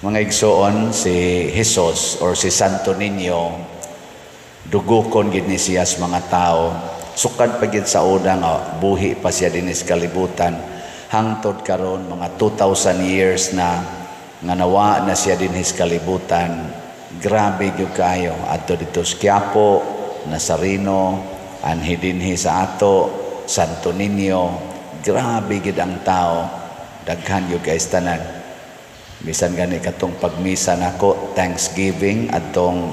Mga igsoon, si Jesus or si Santo Niño, dugukon gid ni siya sa mga tao. Sukad pa gid sa una nga buhi pa siya dinhi sa kalibutan hangtod karon, mga 2,000 years na nga nawa na siya dinhi sa kalibutan. Grabe gyud kaayo adto dito sa Quiapo, Nazareno, anhi dinhi sa ato, Santo Niño. Grabe gid ang tao, daghan gyud kay tanan. Bisan gani katong pagmisa nako, Thanksgiving, adtong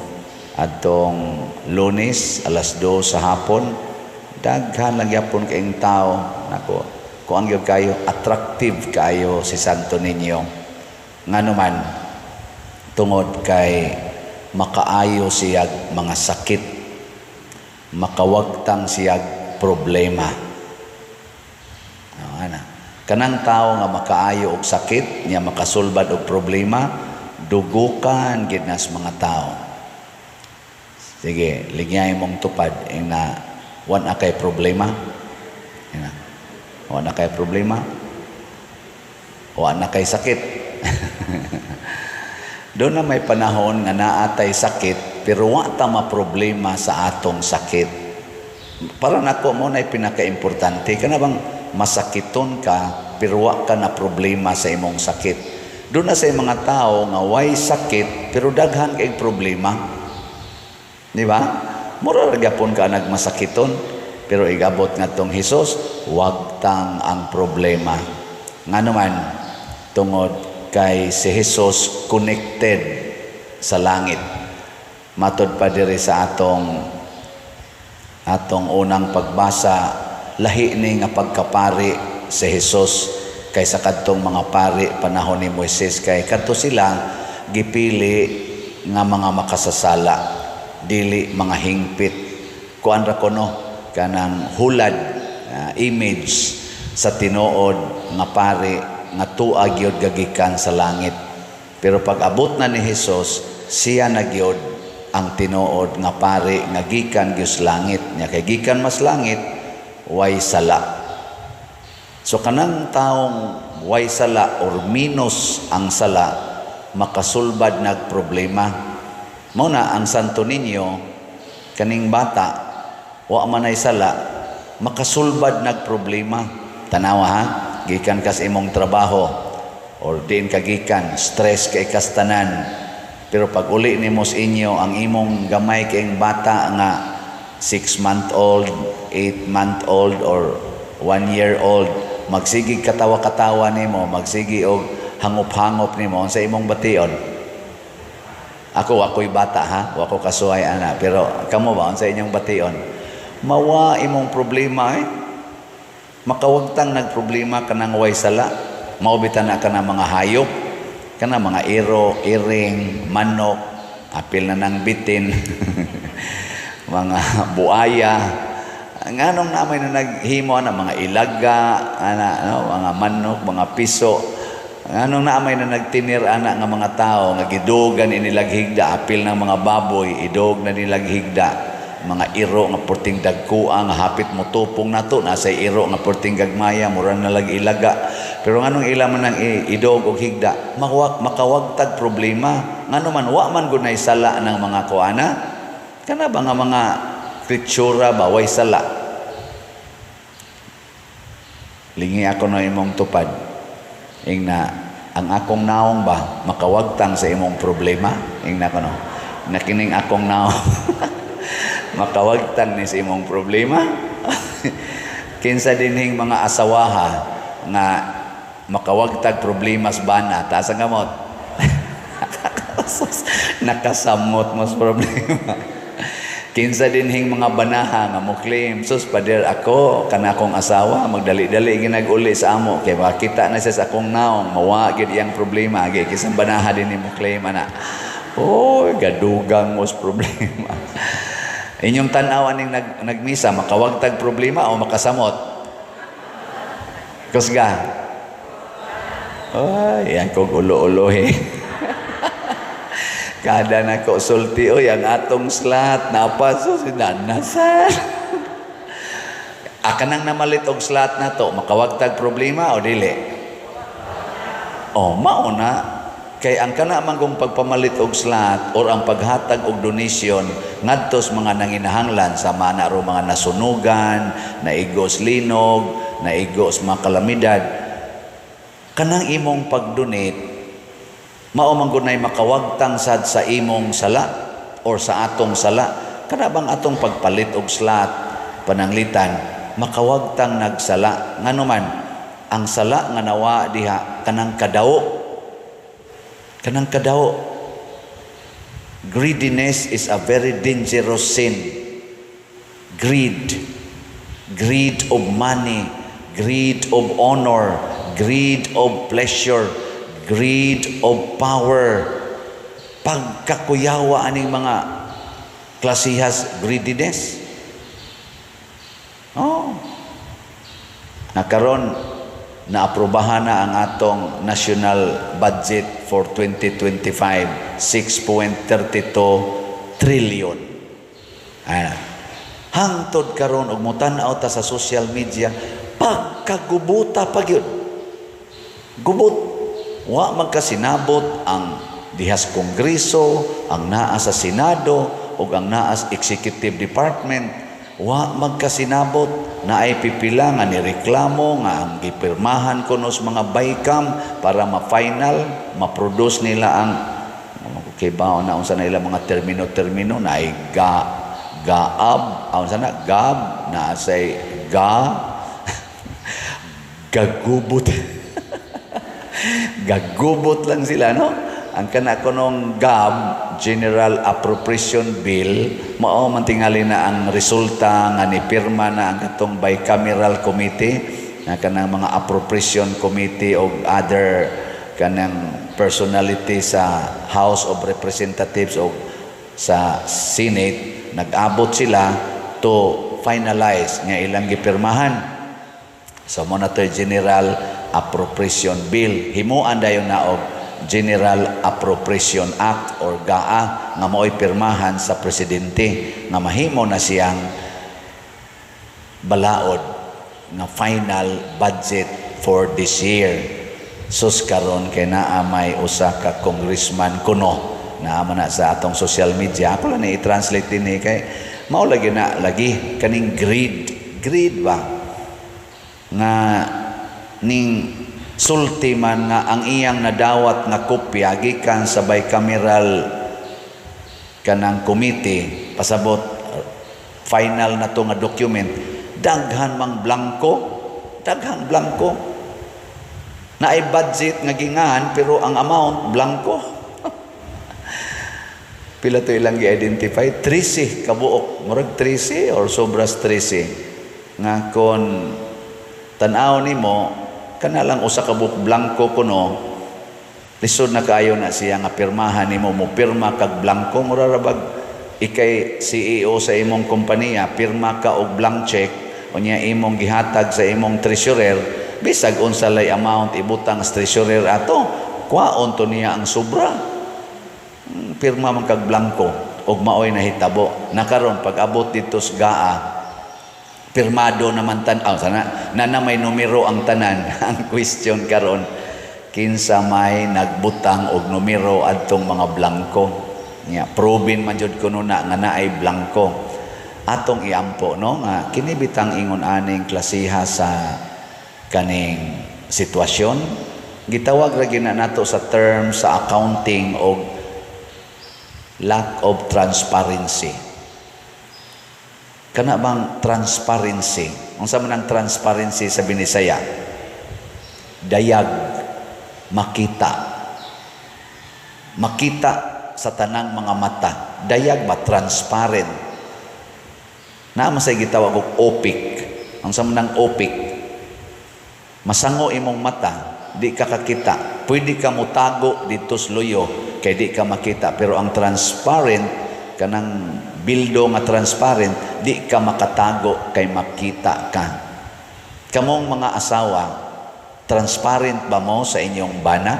adtong Lunes, alas 2 sa hapon, daghan lang gyapon kaayong tao. Nako, kuan gyud kayo, attractive kayo si Santo Niño. Ngano man? Tungod kay makaayo siyag mga sakit, makawagtang siyag problema. Oh, ana. Kanang tao nga makaayo og sakit niya, makasulbad og problema, dugukan gid nas mga tao. Sige, lingyay mong tupad ing na wa kay problema. Ina. Wa na kay problema. Wa na kay sakit. Doon na may panahon nga naatay sakit pero wa ta ma problema sa atong sakit. Para nako, mo na pinaka-importante kana bang masakiton ka pero wa ka na problema sa imong sakit. Doon na sa mga tao nga way sakit pero daghan kay problema. Di ba? Mura ra gyapon ka nagmasakiton, pero igabot ngadtong Hesus, wagtang ang problema. Ngano man? Tungod kay si Jesus connected sa langit. Matod pa diri sa atong atong unang pagbasa, lahi ni nga pagkapari si Jesus kaysa kadtong mga pari panahon ni Moises, kay kadto sila gipili nga mga makasasala, dili mga hingpit. Kuan ra kuno, kanang hulad, image sa tinuod nga pari nga tua gyud gagikan sa langit. Pero pag abot na ni Hesus, siya na gyud ang tinuod nga pari nga gikan gyud sa langit nya. Kay gikan mas langit, way sala. So kanang taong way sala or minus ang sala, makasulbad nag problema. Mao na ang Santo Niño, kaning bata, wa man ay sala, makasulbad nag problema. Tanawa ha, gikan kas imong trabaho or diin ka gikan, stress kay kas tanan. Pero pag uli nimo sa inyo, ang imong gamay kayong bata nga 6 month old, 8 month old or 1 year old, magsige katawa-katawa nimo, magsige og hangop-hangop nimo, unsa imong bation? Ako, ako'y bata ha, wa ko kasuhay ana, pero kamo ba, unsa inyong bation? Mawa imong problema eh. Makawagtang nagproblema kanang way sala. Mao bitaw na kana mga hayop, kana mga iro, iring, manok, apil na ng bitin, mga buaya. Nganong namay na naghimo ana mga ilaga, ana no, mga manok, mga piso. Nganong naamay na nagtinir ana nga mga tao nga gidugan inilag higda, apil ng mga baboy, idog na nilag higda, mga iro nga perting dagkua nga hapit mo tupong nato, nasa iro nga perting gagmaya, mura na lag ilaga. Pero nganong ila man ang idog og higda? Makawagtag problema. Ngano man? Wa man gud sala ng mga kuana, kana ba nga mga kritsura ba, way sala. Lingi ako na imong tupad ing na ang akong naong ba makawagtang sa imong problema? Ing na kono na kining akong naong makawagtang ni sa imong problema? Kinsa dinhing mga asawaha nga makawagtag problema sa bana? Taas ang kamot. Nakasamot mas problema. Kinsa dinhing mga banaha nga mo claim, "Sus pader, ako kana akong asawa magdali-dali ginag-uli sa amo kay makita na siya sa akong naong, mawa gid iyang problema"? Agi kisang banaha din mo claim ana? Oh, gadugang mos problema. Inyong tan-aw aning nagmisa, makawagtag problema o makasamot? Kusga. Ay, yan kog ulo-ulo eh. Kada na ko sulti, oy, ang atong slot, napaso si nanasan. Aka nang namalit og slot na to, makawagtag problema o dili? Oh, mao na. Kay ang kana man kung pagpamalit og slot or ang paghatag og donation ngadto sa mga nanginahanglan sa mga ro mga nasunugan, naigos linog, naigos mga kalamidad, kanang imong pag-donate mao man gud nay makawagtang sad sa imong sala or sa atong sala. Kana bang atong pagpalit og slot, pananglitan makawagtang nagsala? Ngano man ang sala nga nawa diha, kanang kadawo, kanang kadawo. Greediness is a very dangerous sin. Greed, greed of money, greed of honor, greed of pleasure, greed of power. Pagkakuyawa aning mga klasihas greediness. Oh, nakaron naaprobahan na ang atong national budget for 2025, 6.32 trillion. Ah. Hangtod karon og motan-aw ta sa social media, pagkagubuta pa gyud. Gubot. Wa magkasinabot ang dihas Kongreso, ang naa sa Senado ug ang naa sa Executive Department. Wa magkasinabot na ay pipila nga nireklamo nga ang gipirmahan kuno sa mga bicam para ma-final, ma-produce nila ang, okay ba, na unsa na ilang mga termino-termino na ay ga gaab, unsa na gab na say ga gagubot. Gagubot lang sila, no? Ang kana kunong GAB, General Appropriation Bill, mao man tingali na ang resulta nga nipirma na ang katong bicameral committee na kanang mga appropriation committee o other kanang personality sa House of Representatives o sa Senate. Nag-abot sila to finalize nga ilang gipirmahan. So mo na to General Appropriation Bill. Himuan dayon na og General Appropriation Act or GAA nga mao'y pirmahan sa presidente nga mahimo na siyang balaod nga final budget for this year. Sus, karon kay naa may usa ka congressman kuno, naa man na sa atong social media. Ako lang ni i-translate din eh, kay mao lagi na lagi kaning greed, greed ba nga ning sulti man nga ang iyang nadawat nga kopya gikan sa bicameral kanang committee, pasabot final na to nga document, daghan mang blanko, daghang blanko. Naay budget nga gingan pero ang amount blanko. Pila to ilang gi-identify? 13 kabuok, murag 13 or sobras 13 nga kon tan-aw nimo kana lang usa ka buok blanko kuno. Lisod na kaayo na siya nga pirmahan nimo. Mo pirma kag blanko, mura ra bag ikay CEO sa imong kompanya, pirma ka og blank check, unya imong gihatag sa imong treasurer. Bisag unsa lay amount ibutang sa treasurer ato, kwaon to niya ang sobra. Pirma man kag blanko og maoy nahitabo na karon. Pag abot dito sa GAA, pirmado naman tan-aw sana na, na may numero ang tanan. Ang question karon, kinsa may nagbutang og numero adtong mga blanko nya? Proven man jud kuno na nga naay blanko. Atong iampo, no, nga kini bitang ingon aning klasiha sa kaning sitwasyon, gitawag ra gyud na nato sa term sa accounting og lack of transparency. Kana bang transparency? Unsa man ang transparency sa Binisaya? Dayag, makita. Makita sa tanang mga mata. Dayag ba? Transparent. Naa man say gitawag og opaque. Unsa man ang opaque? Masango imong mata, di ka kakita. Pwede ka mutago dito sa luyo kay di ka makita, pero ang transparent, kanang bildo nga transparent, di ka makatago kay makita ka. Kamong mga asawa, transparent ba mo sa inyong bana?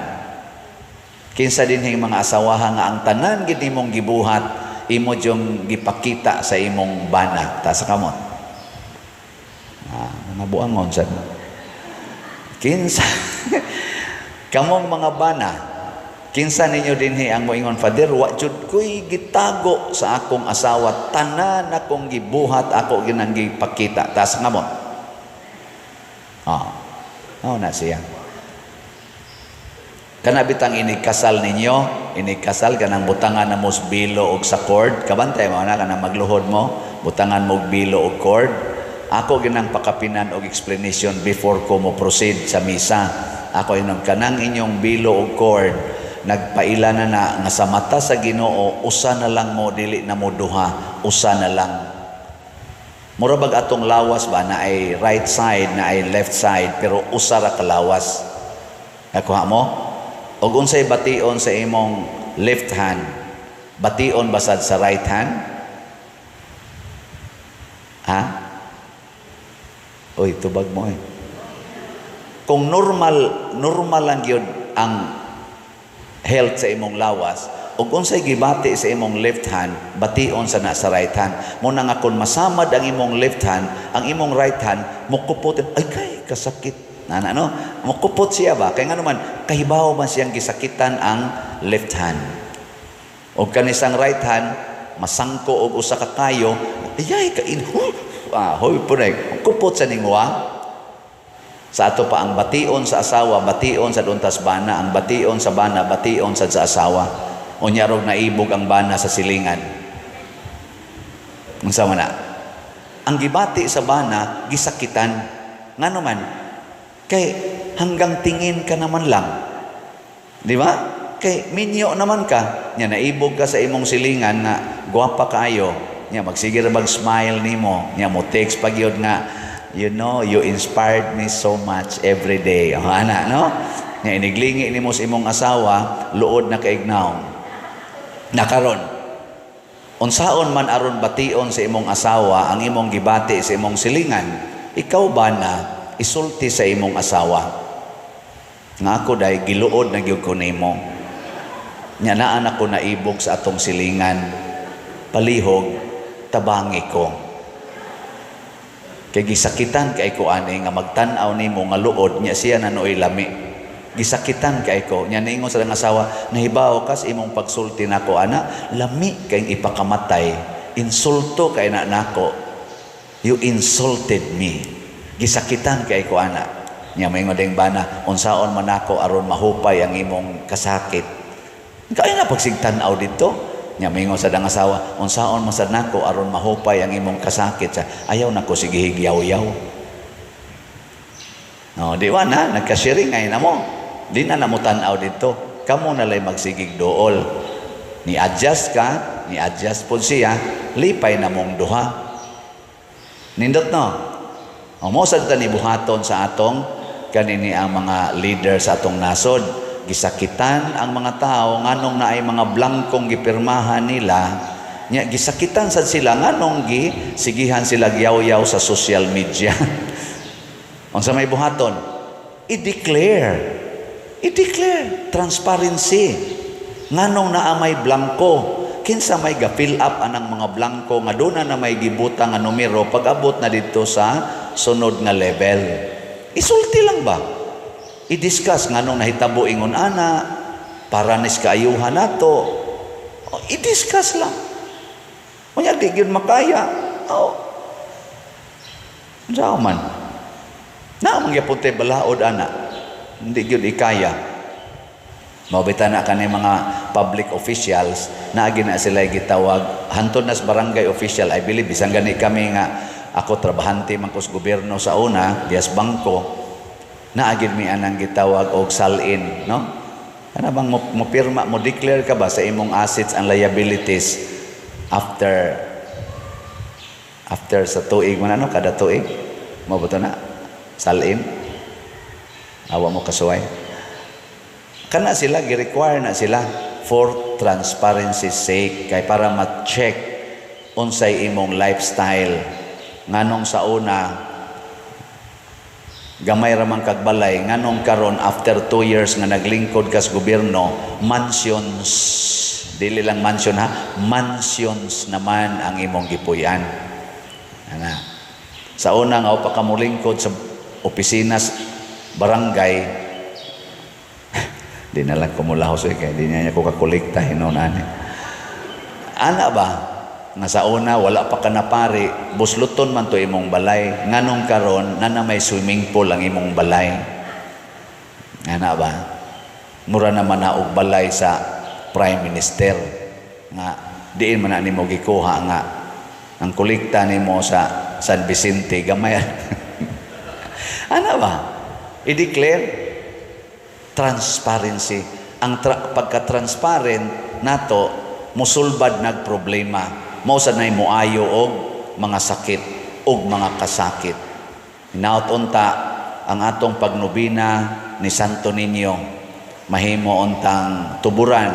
Kinsa dinhing mga asawaha nga ang tanan gid nimong gibuhat imo jung gipakita sa imong bana? Taas sa kamot. Ah, mga buangon sad. Kinsa kamong mga bana? Kinsa ninyo dinhi ang moingon, "Father, wa jud ko'y gitago sa akong asawa, tanan akong gibuhat, ako ginang gipakita"? Taas nga mo. Ah. Oh, na siya. Kana bitang inig kasal ninyo, inig kasal kanang butangan na mo bilo og sa cord, kabantay mo na kanang magluhod mo, butangan mo og bilo og cord. Ako ginang pakapinan og explanation before ko mo proceed sa misa. Ako inom kanang inyong bilo og cord, nagpaila na na nga sa mata sa Ginoo usa na lang mo, dili na mo duha, usa na lang. Mura bag atong lawas ba, na ay right side, na ay left side, pero usa ra ka lawas. Nakuha mo? Og unsay bation sa imong left hand? Bation ba sad sa right hand? Ha? Oy, tubag mo eh. Kung normal, normal lang gyud ang health sa imong lawas, ug unsay gibati sa imong left hand, bation sa na sa right hand. Mo na nga kung masamad ang imong left hand, ang imong right hand mukupot, "Ay kay kasakit." Nana no? Mukupot siya ba? Kay ngano man, kahibaw man siyang gisakitan ang left hand. Og kanisang right hand masangko og usa ka kayo, "Ayay ka in." Ah, hoy punay. Kupot sa ningwa. Sa ato pa ang bation sa asawa, bation sa untas bana, ang bation sa bana, bation sad sa asawa. Unya rog naibog ang bana sa silingan. Unsa man na? Ang gibati sa bana, gisakitan. Ngano man? Kay hanggang tingin ka naman lang. Di ba? Kay minyo naman ka. Nya naibog ka sa imong silingan nga gwapa kaayo. Nya magsige ra bag smile nimo. Nya mo text pag yun nga, "You inspired me so much every day." Oh, ana, no? Nya iniglingi nimo sa imong asawa, luod na kaignaw. Nakaron. Unsaon man aron bation sa imong asawa ang imong gibati sa imong silingan, ikaw ba na isulti sa imong asawa nga, "Ako day giluod na gyud ko nimo. Nya naa na ko naibog sa atong silingan. Palihog tabangi ko. Kay gisakitan kay ko ani nga magtan-aw nimo nga luod, nya siya na nooy lami. Gisakitan kay ko." Nya niingon sa asawa, "Nahibaw ka sa imong pagsulti nako ana, lami kay ipakamatay. Insulto kay na nako. You insulted me. Gisakitan kay ko ana." Nya maingon ding bana, "Unsaon man nako aron mahupay ang imong kasakit?" "Kaya na pagsigtan-aw dito." Nya maingon sa dang asawa, "Unsaon man sad nako aron mahupay ang imong kasakit?" Sa ayaw nako sige higyaw-yaw. No, di ba na nagka-sharing ay na mo. Di na namo tan-aw dito. Kamo na lay magsigig duol. Ni adjust ka, ni adjust pod siya, lipay na mong duha. Nindot no? O mo sad ta ni buhaton sa atong kanini ang mga leader sa atong nasod. Gisakitan ang mga tao nganong naay mga blangkong gipirmahan nila. Nya gisakitan sad sila nganong gi sigihan sila gyaw-yaw sa social media. Unsa may buhaton? I-declare. I-declare transparency. Nganong naa may blangko? Kinsa may ga-fill up anang mga blangko nga doon na may gibutang nga numero pag abot na dito sa sunod nga level? Isulti lang ba? I-discuss nganong nahitabo ingon ana para nis kaayuhan nato. O, i-discuss lang. Unya di gyud makaya. Oh. Unsa man? Naa man gyapon tay balaod ana. Hindi gyud ikaya. Mao bitaw na kani mga public officials, naagi na sila gitawag hantod na sa barangay official. I believe bisan gani kami nga ako trabahante man ko sa gobyerno sa una dias bangko, naagi mi anang gitawag og SALN, no? Kana bang mo pirma mo, declare ka ba sa imong assets and liabilities after after sa tuig man, ano, kada tuig mo ba to na SALN? Awa mo kasuway kana sila, gi-require na sila for transparency sake, kay para ma-check unsay imong lifestyle, nganong sa una gamay ra man kag balay, nganong karon after 2 years nga naglingkod kas gobyerno, mansions, dili lang mansion ha, mansions naman ang imong gipuy-an. Ana sa una nga pa ka molingkod sa opisina sa barangay. Di na lang kumulahos eh, kaya di niya ko kakolekta hinon ani. Ana ba? Nga sa una, wala pa ka napari, busluton man to imong balay. Nganong karon na na may swimming pool ang imong balay. Ana ba? Mura naman na og balay sa Prime Minister nga diin man na nimo gikuha nga ang kolekta nimo sa San Vicente gamay. Ana ba? I-declare transparency. Ang pagka-transparent nato musulbad nag problema. Mao sad nay moayo og mga sakit og mga kasakit. Hinaut unta ang atong pagnobina ni Santo Niño mahimo untang tuburan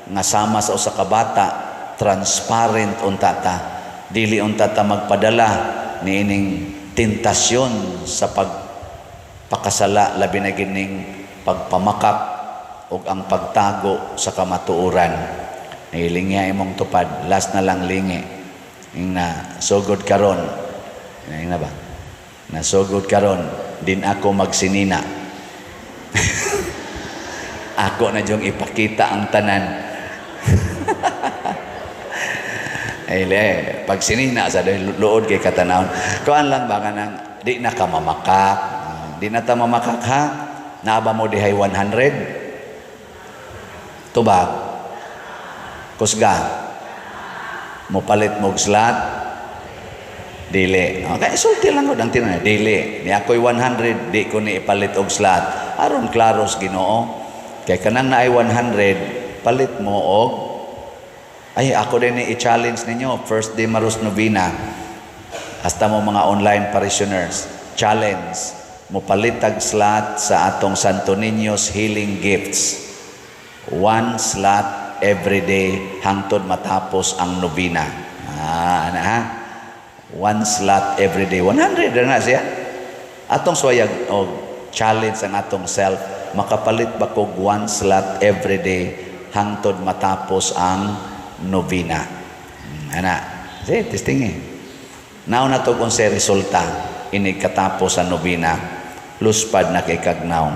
nga sama sa usa ka bata, transparent unta ta, dili unta ta magpadala niining tentasyon sa pagpakasala, labi na gining pagpamakak ug ang pagtago sa kamatuoran. Nahilingya imong tupad. Last na lang, lingi. Ing na sugod karon. Ing na ba? Nasugod karon, din ako magsinina. Ako na diyong ipakita ang tanan. Ay, le, pag sinina sa luod kay katanawon. Kuan lang ba kanang di na ka mamakak. Di na ta mamakak, ha. Naa ba mo dihay 100? Tubag. Kusga. Mo palit mo slot? Dili. Okay, sulti lang gud ang tinan. Dili. Ni ako'y 100, di ko ni ipalit og slot. Aron klaros Ginoo. Kay kanang naay 100, palit mo og. Ay, ako din ni i-challenge ninyo first day Maros Novena. Hasta mo mga online parishioners, challenge mo palitag slot sa atong Santo Niño's Healing Gifts. One slot every day hangtod matapos ang novena. Ah, ana ha? One slot every day. 100 na siya. Atong suwayag og challenge ang atong self, makapalit ba kog one slot every day hangtod matapos ang novena? Ana. Sige, testing eh. Naon na to kung sa resulta inig katapos sa novena, luspad na kay kagnaw.